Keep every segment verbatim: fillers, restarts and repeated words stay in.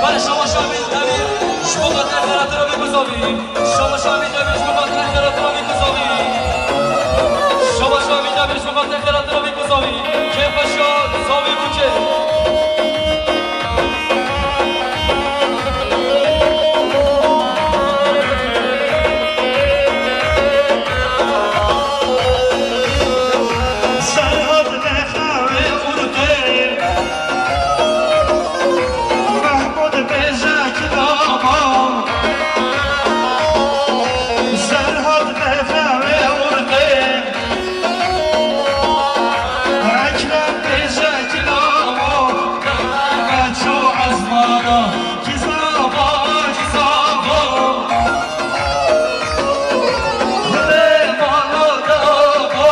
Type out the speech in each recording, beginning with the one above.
Belê, şabaş Amîn Demîr, ji bo xatirê xelatira wî ku zavî. Şabaş Amîn Demîr, ji bo xatirê xelatira wî ku zavî. Şabaş Amîn Demîr, ji bo xatirê xelatira wî ku zavî. Kêfa şa zavî bû kê. Serhat nexewê qurtê, Mehmûd bêje kilama. Serhat nexewê qurtê, Ekrem bêje kilama. Çû ezmana. Kî zava, kî zava. Xwedê mala te ava.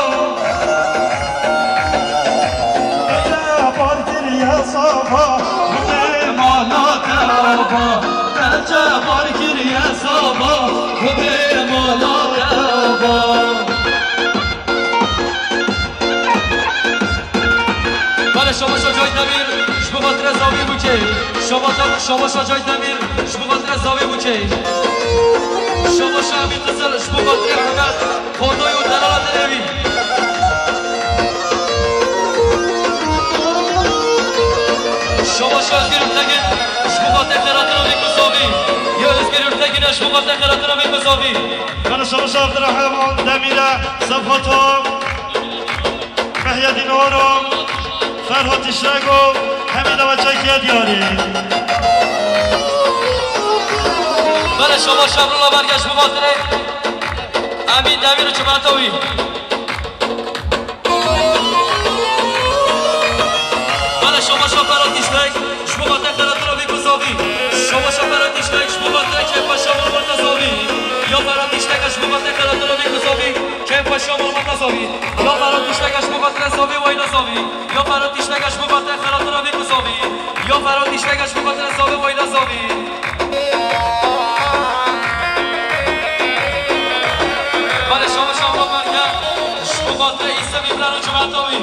Te bar kiriye zava. Xwedê mala te ava. Te cebar kiriye zava. Xwedê mala te ava. Belê, şabaşa Cahit Demîr, ji bo xatirê zavî bûkê. Şabaşa, şabaşa Cahit Demîr, ji bo xatirê zavî bûkê. Şabaşa Emîn Qizil, ji bo xatirê Ehmed, Qodoy û delala dilê wî. Şabaşa Özgür Ültegin, ji bo xatirê xeratina wî ku zavî. Ya Özgür Ültegin, ji bo xatirê xeratina wî ku zavî. Belê, şabaşa Abdurrahman Demîre, Sefato. Mehyedîn Orom, Ferhat Tişrego, Hemîda ve Çekiye Diyarî. Belê, şabaş Emrullah Berge ji bo xatirê Emîn Demîr û cemaeta wî. Belê, şabaş Ferhat Tişrek. Ji bo xatirê xelatira wî ku zavî. Şabaşa Ferhat Tiştek, ji bo xatirê kêfa şa malbata zavî. Ya Ferhat Tiştek, ji bo xatirê xelatira wî ku zavî. Kêfa şa malbata zavî. Ya Ferhat Tiştek, ji bo xatirê zavî wayla zavî. Ya Ferhat Tiştek, ji bo xatirê xelatira wî ku zavî. Ya Ferhat Tiştek, ji bo xatirê zavî wayla zavî. Belê, şabaşa Murat Berge, ji bo xatirê Îsem Îmran û cemaeta wî.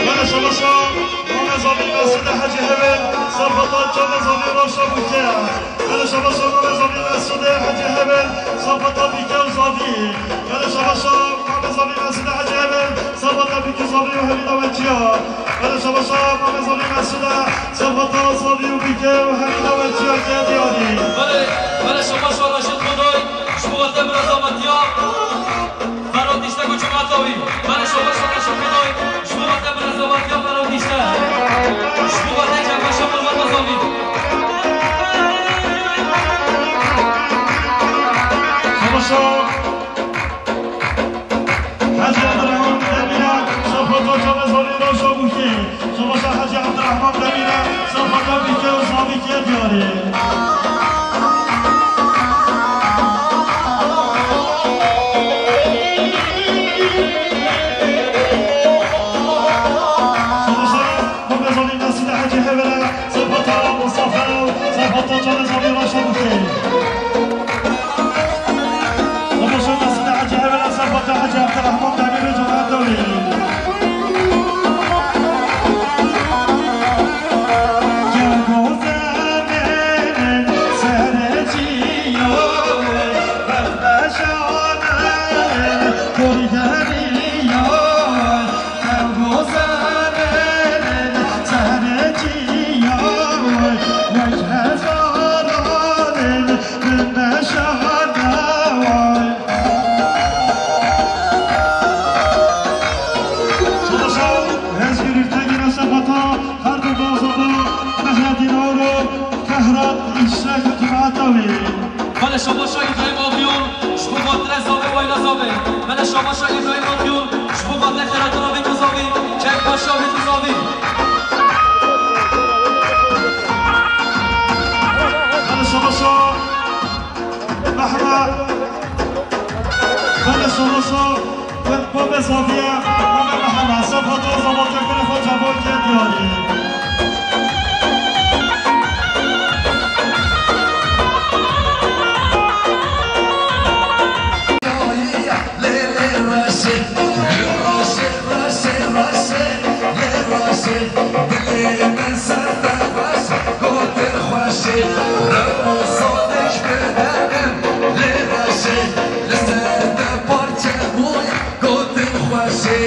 Belê, şabaşa Mamê Zavî Mesûdê Hecî Hevên, Safata Çavê Zavî Roşa Bûke. Belê, şabaşa Mamê Zavî Mesûdê Hecî Hevên, Safata Bîke û Zavî. Belê, şabaşa Mamê Zavî Mesûdê Hecî Hevên, Safata Bîke û Zavî û Hemîda Wekîya. Belê, şabaşa Mamê Zavî Mesûdê, Safata Zavî û Bîke û Hemîda Wekîya ke diyarî. Belê, belê, şabaşa Raşîd Kodoy, ji bo xatirê birazavatiya Ferhat Tiştek û cemaeta wî. Belê, şabaşa Raşîd Kodoy, ji bo xatirê birazavatiya Ferhat Tiştek. Ji bo xatirê kêfa şa malbata zavî. Şabaşa Hecî Abdurrahman Demîre, Safata Çavê Zavî Roşa Bûke. Şabaşa Hecî Abdurrahman Demîre, Safata Bîke û Zavî ke diyarî. Şabaşa Mamê Zavî Mesûdê Hecî Hevên, Safata Mustafa, Safata Çavê Zavî Roşa Bûke. Şabaşa Mesûdê Hecî Hevên, Safata Hecî Abdurrahman Demîr û cemaeta wî. Ji bo xatirê zavê wayla zavê. Mele şabaşa Îbrahîm Akyol, ji bo xatirê xêratina vê ku zavî, çek paşa vê ku zavî. Mele şabaşa Mehmet. Mele şabaşa Bavê Safiye, Bavê Mehmet, Sefo Doza, Motekere Xo Çabokê Diyarî. Gotin xweşê.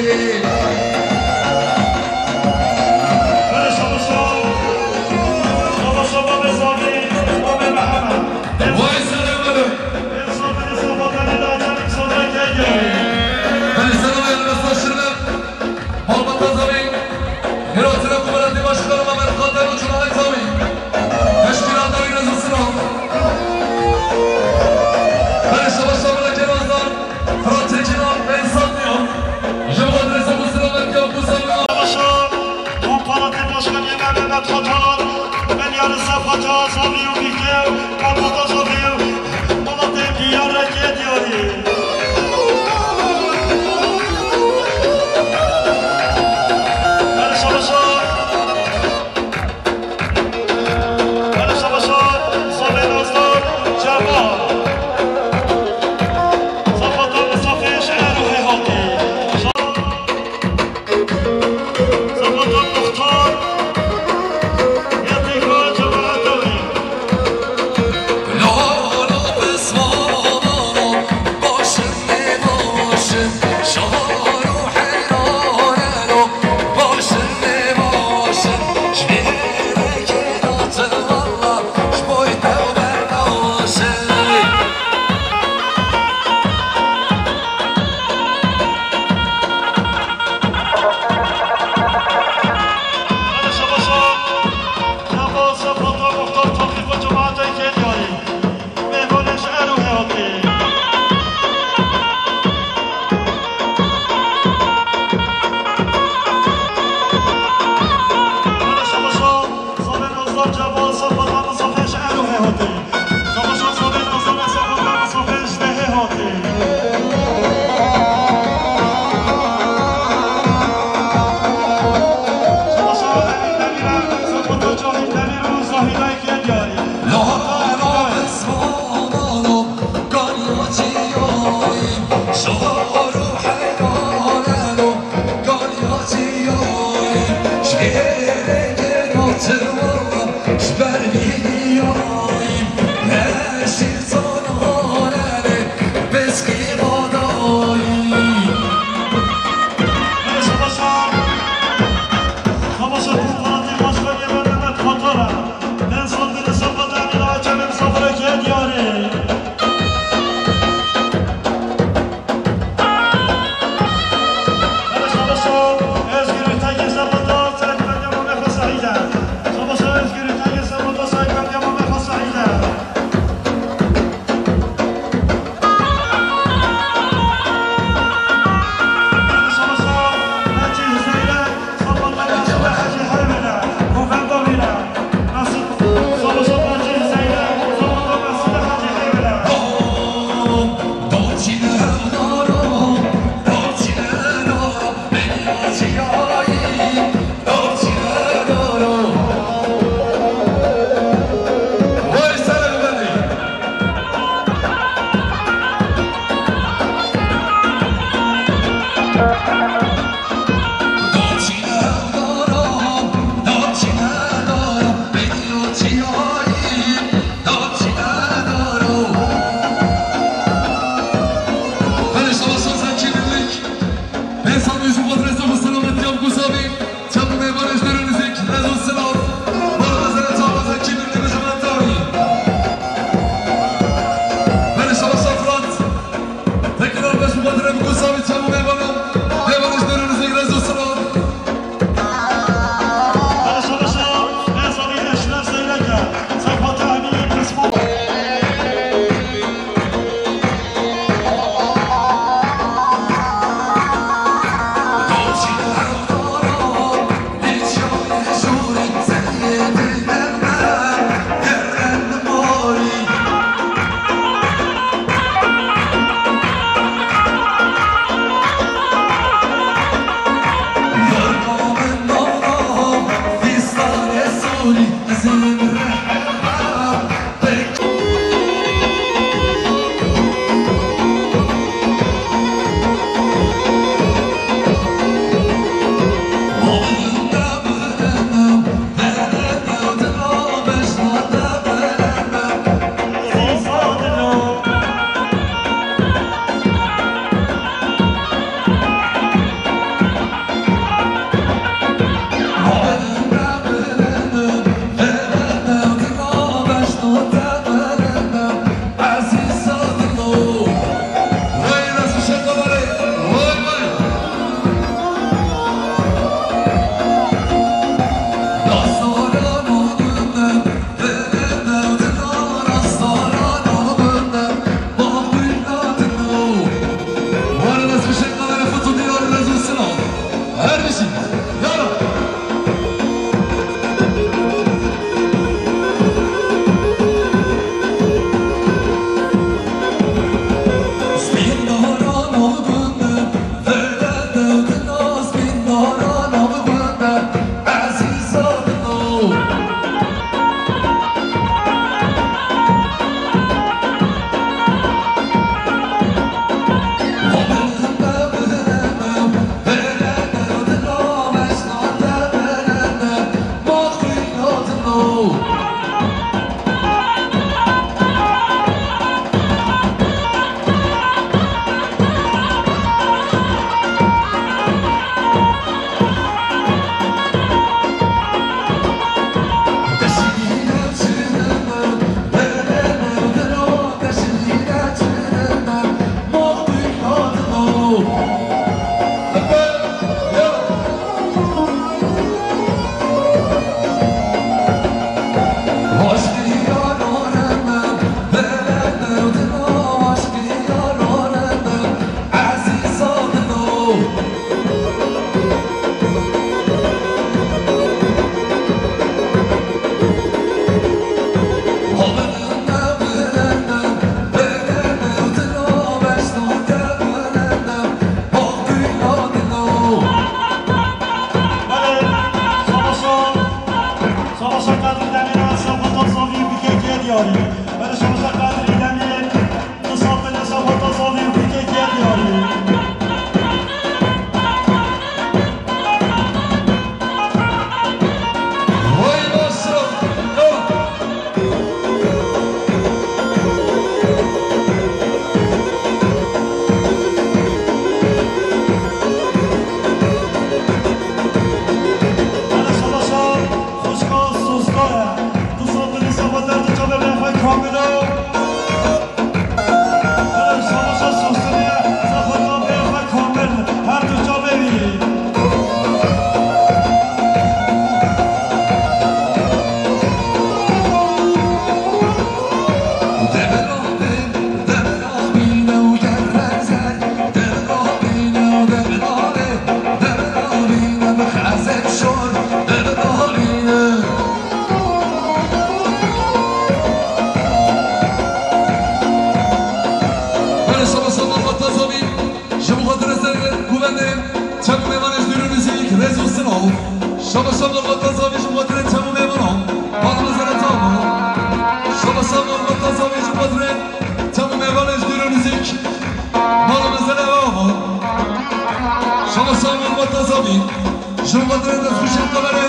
Şubat'ın destxuşên kamerê,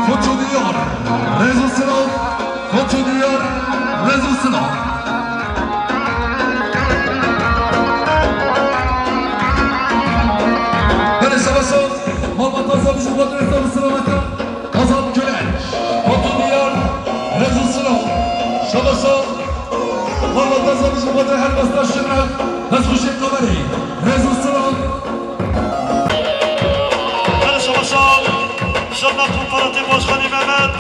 Foço Diyar, Rezo Sınav, Foço Diyar, Rezo Sınav. Bere şebeşo, malbata sabı Şubat'ın destxuşên kamerê, Azat Güneş, Foço Diyar, Rezo Sınav, şebeşo, malbata sabı Şubat'ın her basta şirna, destxuşên kamerê, Rezo Sınav. Bere şebeşo, şirna konferansı başkanı Mehmet,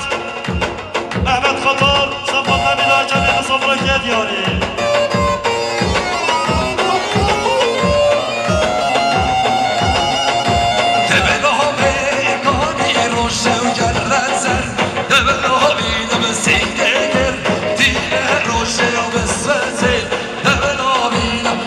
Mehmet Xatar, Sefa Demîr Acemî, Xizafreke Diyarî. Tebela havê kanî roşew gerre ser, tebela havî de bi sînge ger, tîne roşew bi svezê, tebela havî de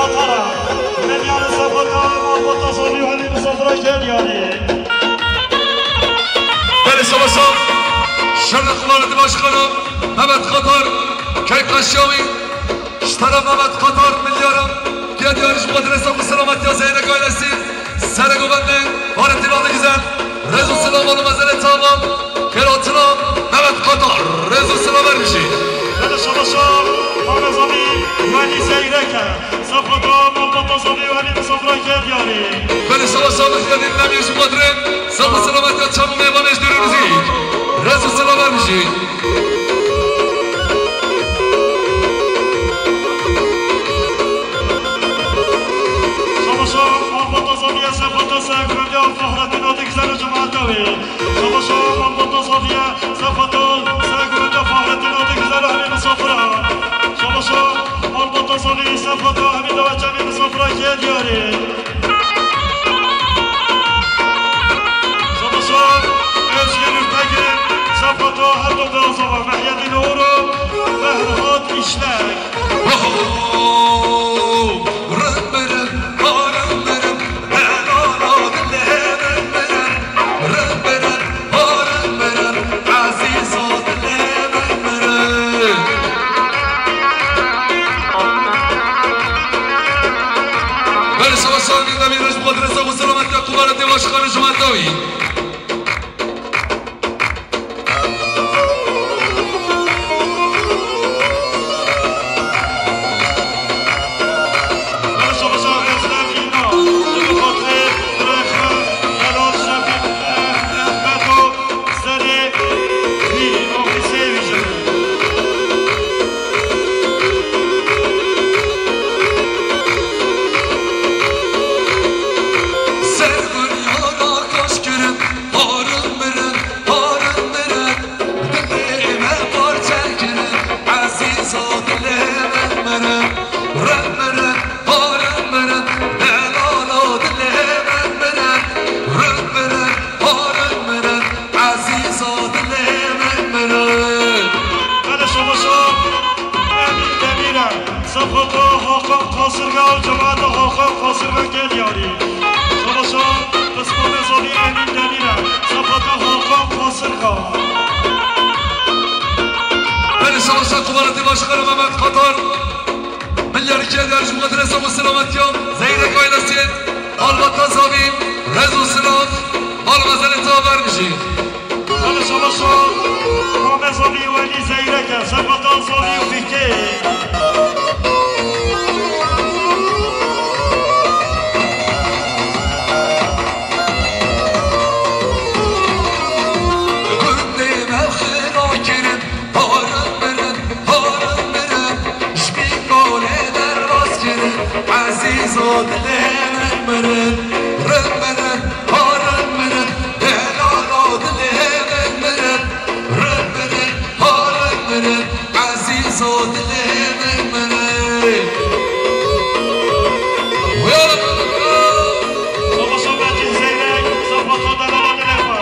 Qatara, Medyane Sefaka, Malbata Zomî û Helî Misafira Kedyarî. Belê, şabaş, şeref, kumandanê başkanım, Mehmet Qatar, key Qaşyawî, ji teref Mehmet Qatar, milyara, Kedyarî ji xwe dirêsa xwe selametiya Zeyrek ailesî, serê govendê, Baretîn Adigîzen, rêz û silav û mezelê çavan, xêr hatina, Mehmet Qatar, rêz û silav, her bijî. Belê, şabaşa, Mehmet Zomî, Welî Zeyrek e. Sefata, Malbata Zomî û Helî Misafira Kedyarî. Belê, şabaşa, Mehmet Nemî ji Badrê, sax û selametiya çav û mêvanê ji dêrê rizî. Rêz û silav, her bijî. Şabaşa, Malbata Zomî, Sefata, Seyek Rodiya, Fahrettin Adigîzen û cemaeta wê. Şabaşa, Malbata Zomî, Sefata, Seyek Rodiya, Fahrettin Adigîzen û Helî Misafira. Şabaşa, Malbata Zomî, Sefata, Helî Deweçemî Misafira Kedyarî. Şabaşa, Özgür Ürtegin, Sefata, her du beyazava, Mehyedîn Oğur û Ferhat İşlek. Belê, şabaş, şabaş, Demîr, ji bo dirêsa xwe selametiya kumandanê başkanê cemaeta wî. Harin mirin, harin mirin, dilê me parçe kirin, ezîza dilê min mirin. Rin mirin, harin mirin, delala dilê min mirin. Rin mirin, harin mirin, ezîza dilê min mirin. Hadi şabaşa, Emîn Demîre, Sefata Hakan Kasırga û cemaeta Hakan Kasırga Kedyarî. Şabaşa, Pismamê Zomî Emîn Demîre, Sefata Hakan Kasırga. Belê, şabaşa, kumandanê başkanê Mehmet Qatar, milyarî Kedyarî ji xwe dirêsa xwe selametiya Zeyrek ailesê, Malbata Zomî, rêz û silav, mal mezelê te ber bijî. Şabaş, şabaş, Mehmet Zomî, Welî Zeyrek e, Sefata Zomî û Fikê. Gundê me xira kirin, harin mirin, harin mirin, ji bîn golê derbas kirin, ezîza dilê min mirin, rin mirin, harin mirin, delala dilê min mirin. Rin mirin, harin mirin, ezîza dilê min mirin. Savaşa Mecîd Zeyrek, Safata delala dilê xwe.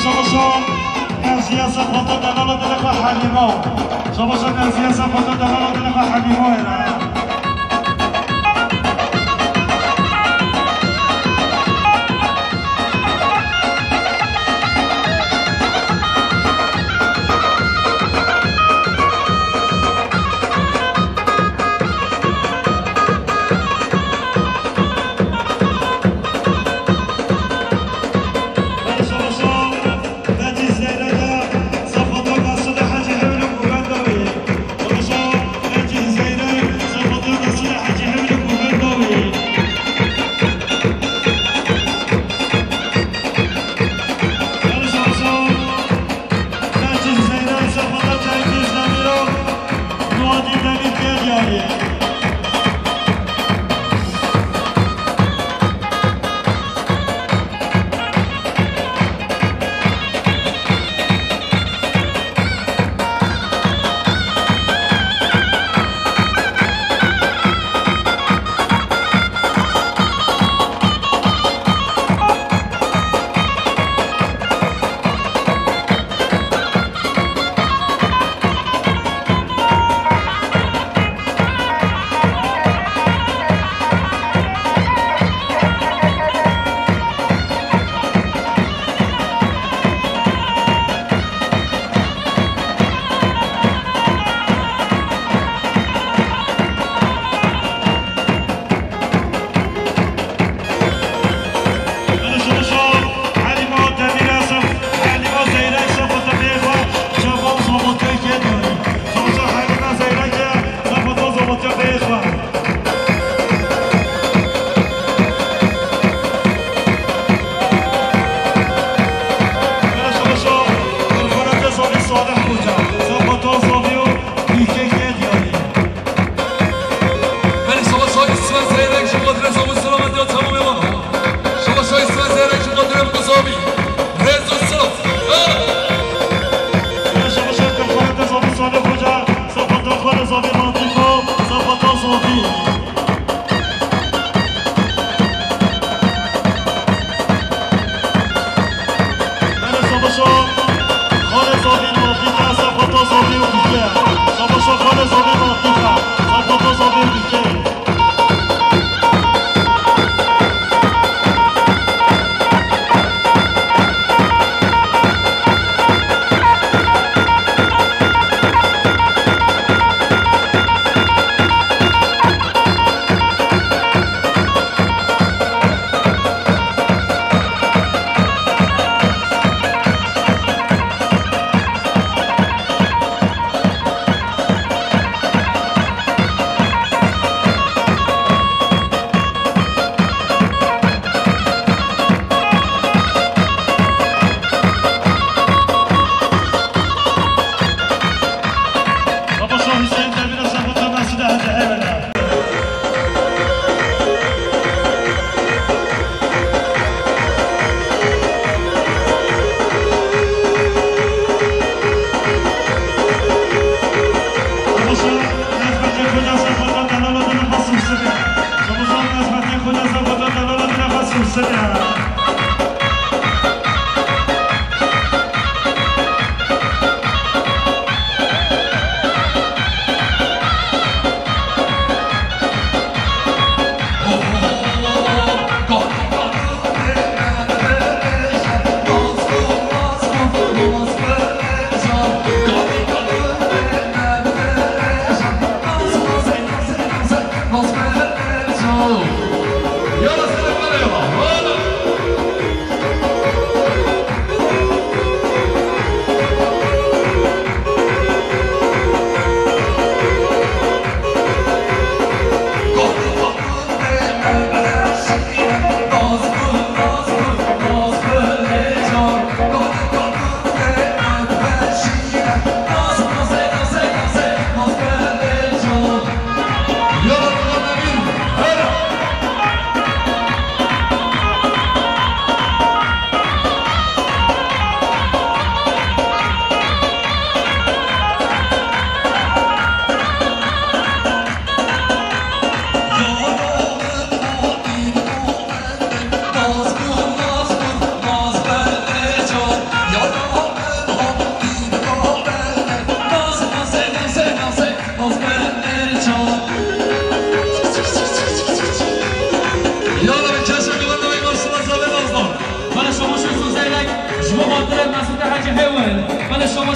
Şabaşo, ez ya sefata delala dilê xwe Helîmo. Şabaşo, ez ya sefata delala dilê xwe Helîmo êra.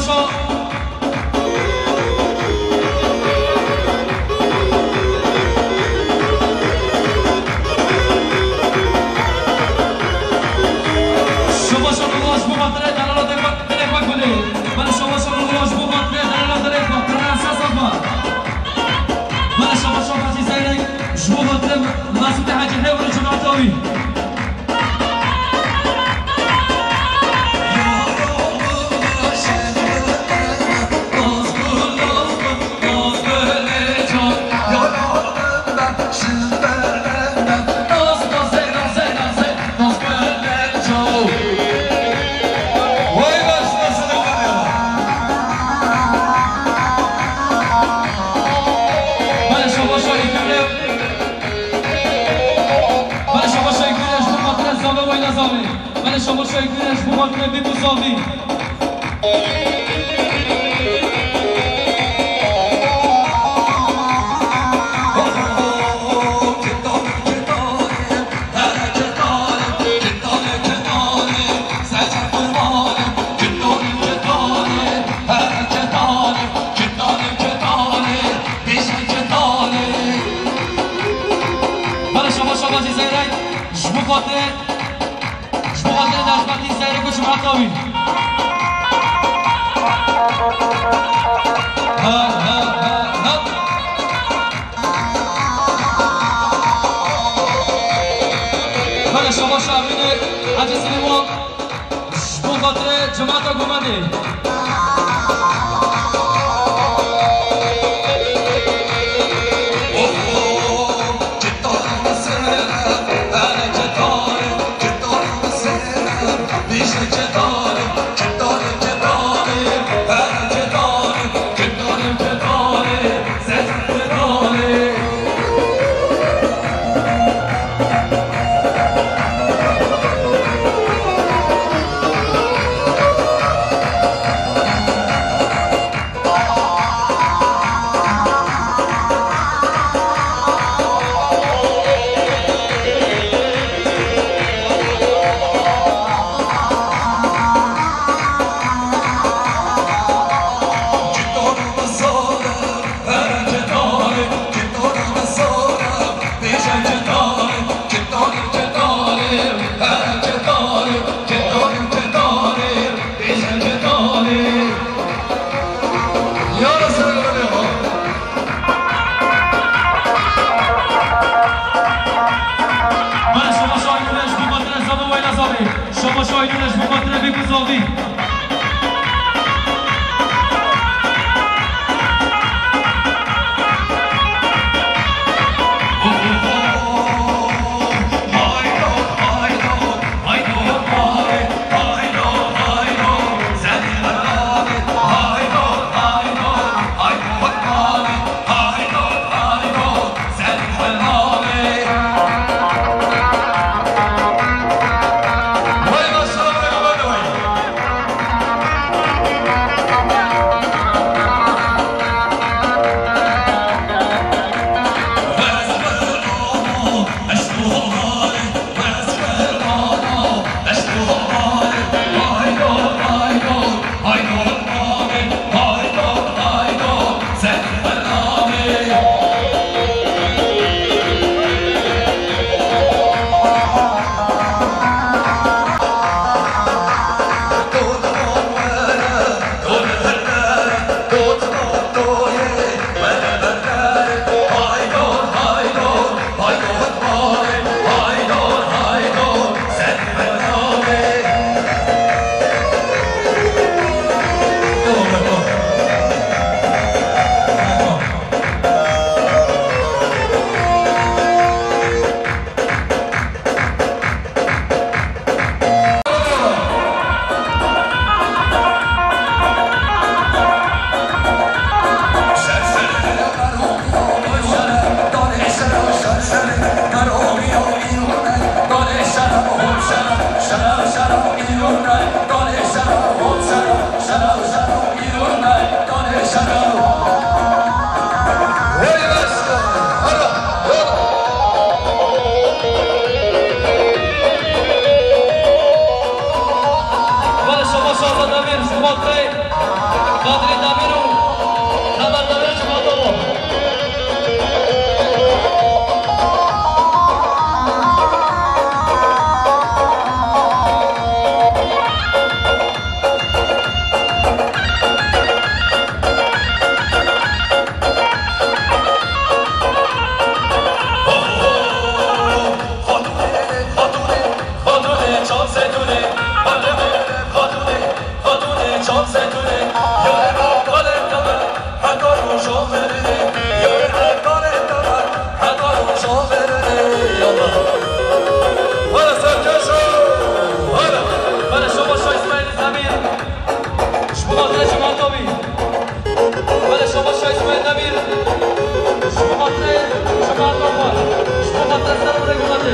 Şabaş û rewaj bo xatirê delala dilê xwe, dilê xwe gulê. Belê şabaş û rewaj bo xatirê delala dilê xwe, Prenses Afa. Belê şabaş û rewaj Zeyrek ji bo xatirê Mesûtê Hecî Hêwir û cemaeta wî. Belê şabaş û rewaj ji bo xatirê Zavê wayla Zavê. Belê şabaş û rewaj ji bo xatirê Bîb û Zavî. Belê şabaş û rewaj Zeyrek ji bo xatirê Ji bo xatirê Necmetîn Zeyrek û cemaeta wî. Ha, ha, ha, ha. Belê şabaş Emînê Hecî Silêman. Ji bo xatirê cemaeta Gomendê. Belê şabaş û rewaj ji bo xatirê Zavê wayla Zavê. Şabaş û rewaj ji bo xatirê Bîb û Zavî. Belê, şabaş Şahî Îsmaîl Demîr. Ji bo xatirê, ji bo xatirê xwe. Ji bo xatirê ser û rêk welatê.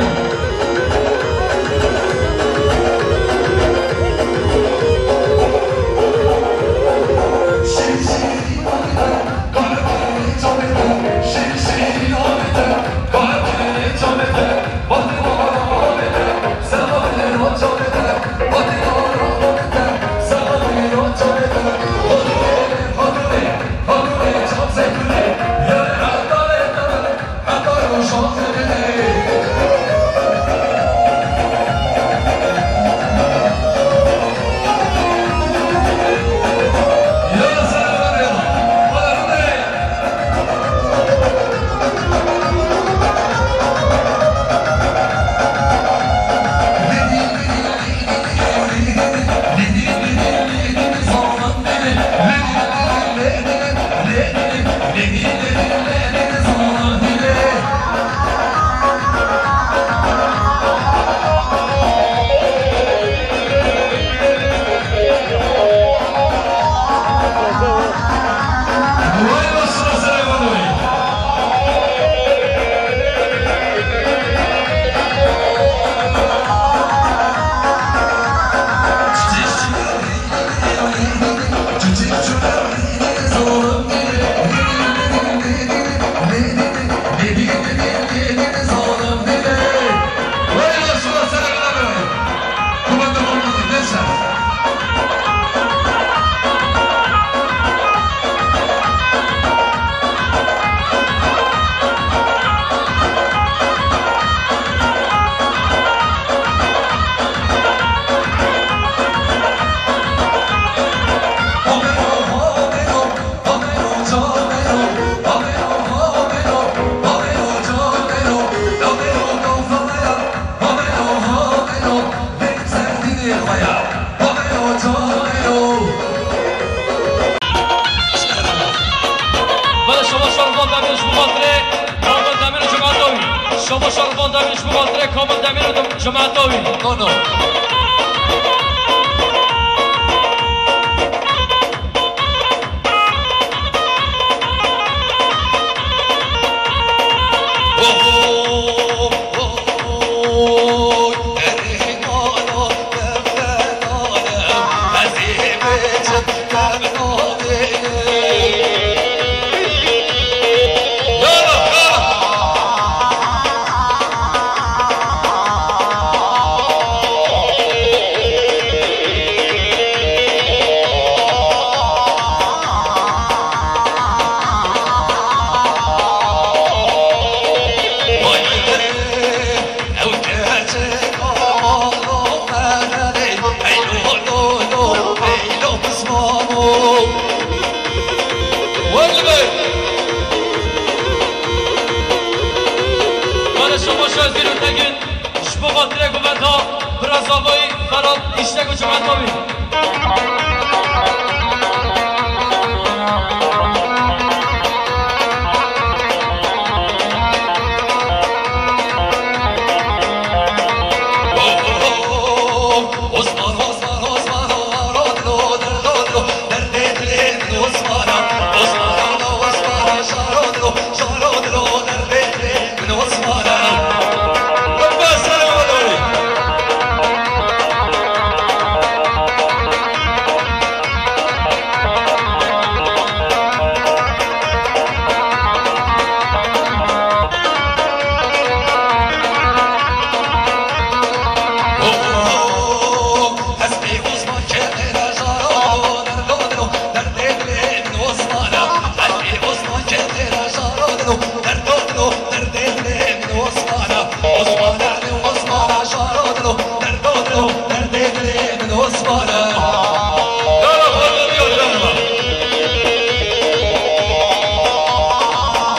Belê, şabaş Şervan Demîr ji bo xatirê Kamil Demîr û cemaeta wî. Şabaş Şervan Demîr ji bo xatirê Kamil Demîr û cemaeta wî. No, no. Belê, şabaş Özgür Ötegün. Ji bo xatirê govenda Birazavayî Ferhat Îştek û cemaeta wî.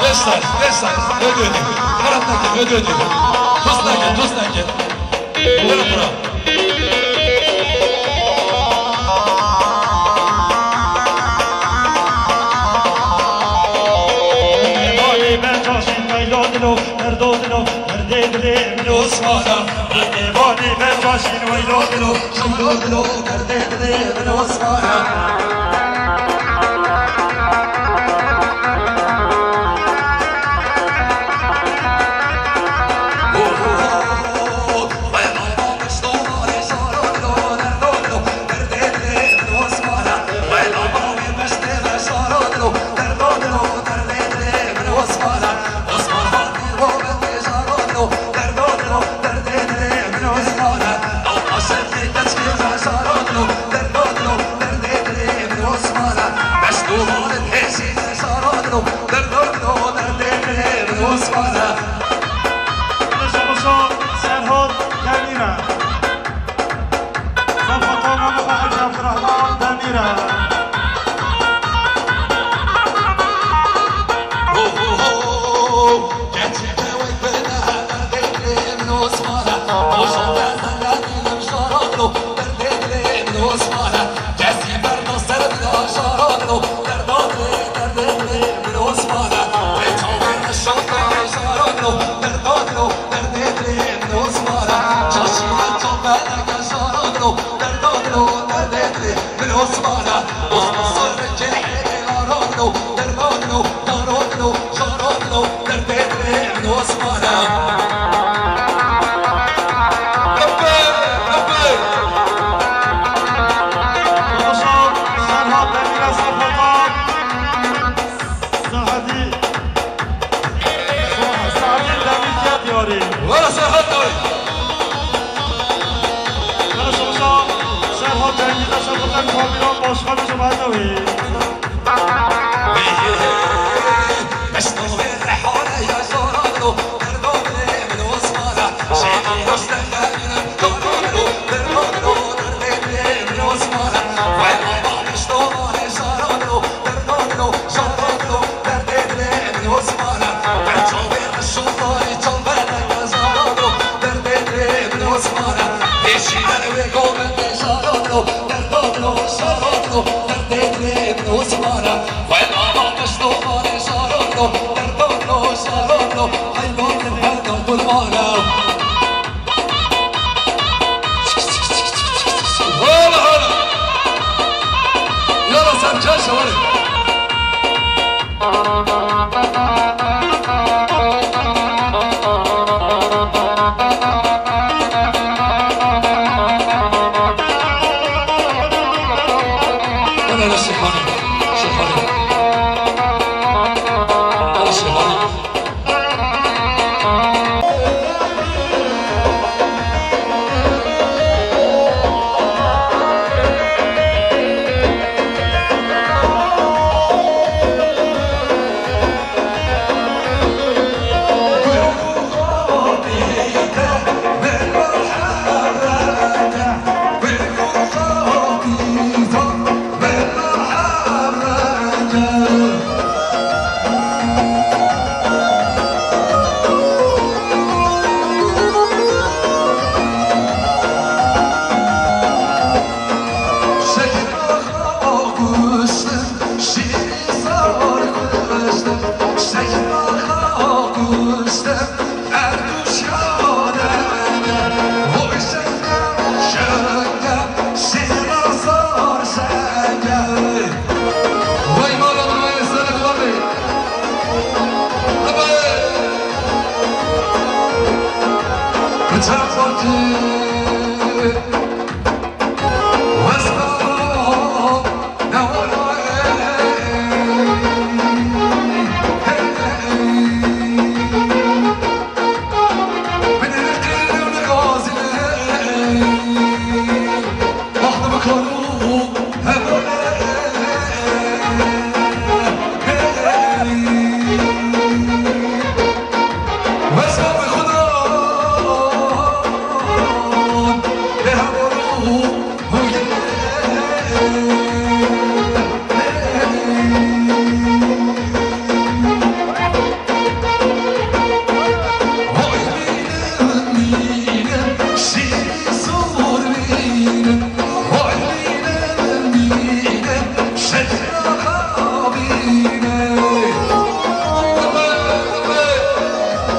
Dest ver, dest ver. Ödedi. Karat nake, ödedi. Tuz nake, tuz nake. Bura, bura. Vali ben caşin kaylo dilo, merdo dilo, merde dile, mino Osman'a. Vali ben caşin waylo dilo, şaylo dilo, merde dile, mino Osman'a. Derdano derdê min Osman e. Serhat Demîr e. Zafata Mehmet Hacı Abdurrahman Demîr e. Ho, ho, ho. Gerçekten vay bela derdê min Osman e. Boşa derdana dilim şarano derdê min Osman e. Kesî berna ser min şarano derdê min Osman e. Rê çavê reşata şarano derdano derdê min Osman e. Çaşî çavê şarano derdano derdê min Osman e. Osman sarı çehre arano derdano darano şarano derdê min Osman e. Rebbe, Rebbe. Serhat Demîr e, Serhat. Sehedî. Sehedî Demîrkiyet yarî. Wala Serhat yarî. Wala Şoşa, Serhat Demîr e, Serhat Demîr, Kamîran Başkan, Cemaat Newî. Beşto ve rehane ya zorano, derdane min Osmana, şehîd Rostem Demîr, zorano, derdano, derdane min Osmana. Vay baba, beşto ve rehane ya zorano, derdano, zorano, derdane min Osmana. Çavê reşo tarî çavê neke zarano, derdê min Osmana. Pêşî dervê govendê zarano, derdano zarano, derdê min Osmana. Xwe lava beşto tarî zarano, derdano zarano, heyvan min heda qurbana. Hala, hala. Yala sen çarşa var. Ana, ana, Şêxanê, Şêxanê. Ana, Şêxanê.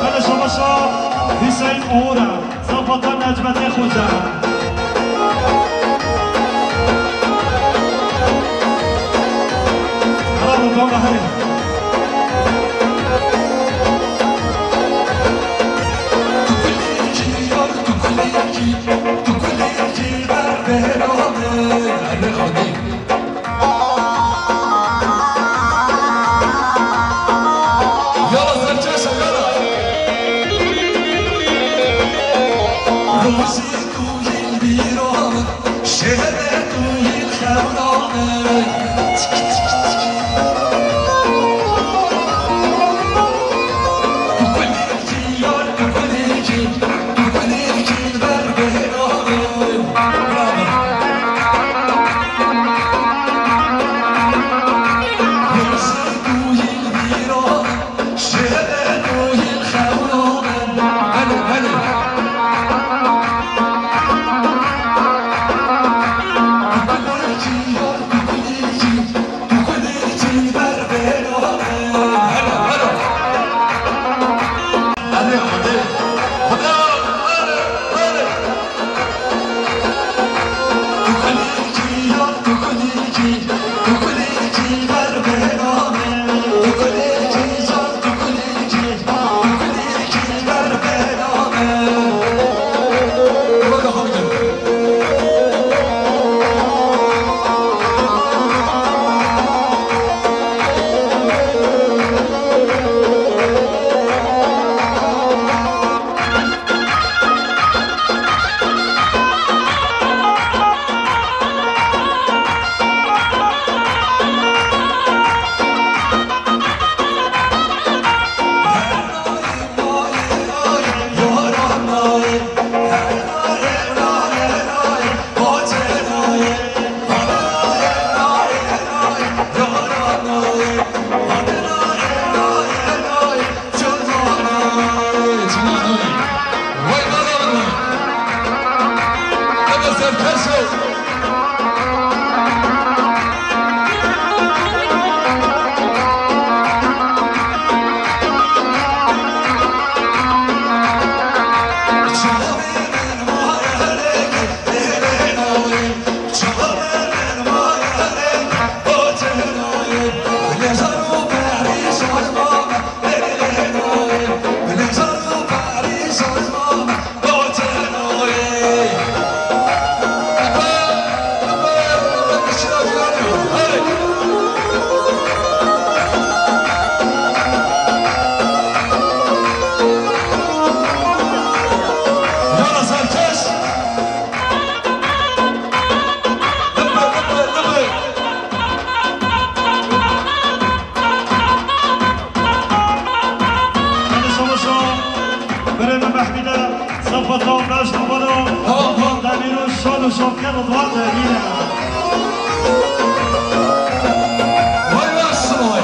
Hele şabaşa Hüseyin Oğur'a. Zafata Necmetê Xoce. Bravo, baba, hadi. Yala serçe şakara. Rojî tu yîl bîra min, şehre tu yîl xewra min. Şabaşo, birê min Mehmîde, sefa te û beş numara. Tamam, tamam. Demîr û şal û şoker Ridwan de nîne. Vay baş vay.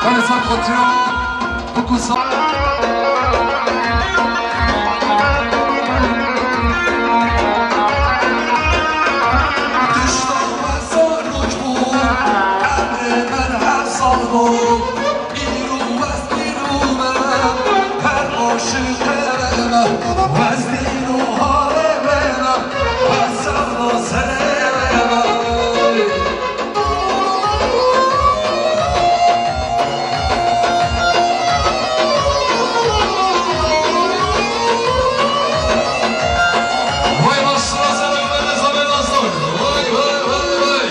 Belê ser xwe tira, biku sa- Tişta me zarok bû, emrê me heft sal bû. Îro wez îro me, her aşiqê me, wez îro halê me, wez serra serê me. Vay, maşallah, sana ben de sana nasıl? Vay, vay, vay, vay.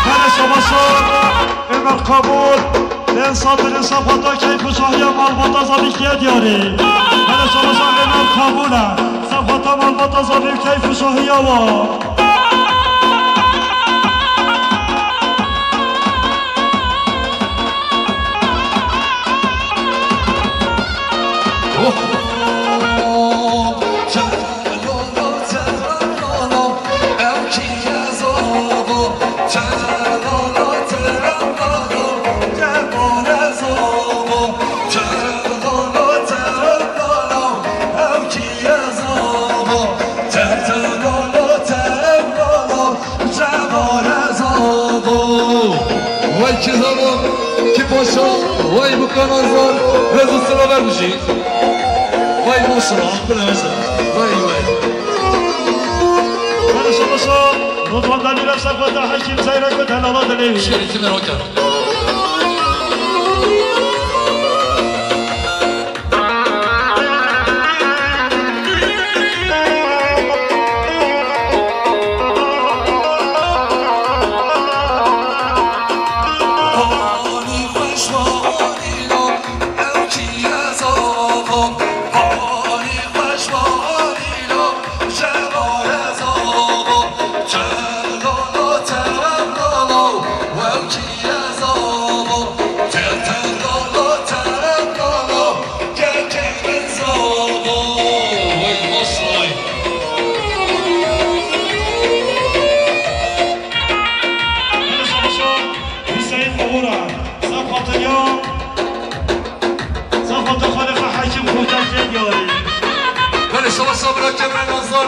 Hele şabaşa, Ömer Kabul, en satırı sapata keyf û şahiya malbata zabikiye diyarî. Hele şabaşa Ömer Kabul e, sapata malbata zabi keyf û şahiya wa. Vay kî zava, kî paşa, vay bu kanazlar, rez û sila ver bijî. Vay maşallah, Akbil Hemşe. Vay vay. Hadi şabaşa, Rıdvan Demirel Sefata Hekim Zeyrek ve Delala Dilevi. Şerifine rokan. Hüseyin Oğura, Safatya, Safatya Xalifa Hakim Kurtarcı Diyarı. Böyle şabaşa bırak Emre Nazlar.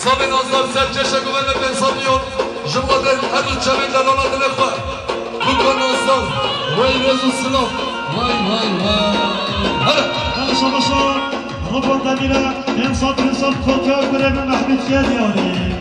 Zavên Azar serkeşe guvene pênc sed milyon, ji bo der her du çavên delala dilê xwe. Biko Nazar, wey rêz û silav, wey, wey, wey. Hele. Hele şabaşa, Rıdvan Demir'e, pênc sed, pênc sed kotiya kurê min Mehmet Kediyarî.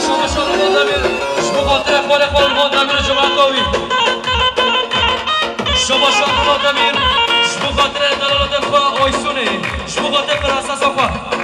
Şabaşa Rıza Demir, ji bo xatirê xwe lê xwe Rıza Demir û cemaeta wî. Şabaşa Rıza Demir, ji bo xatirê delaleta xwe Aysunê, ji bo xatirê firaseta xwe.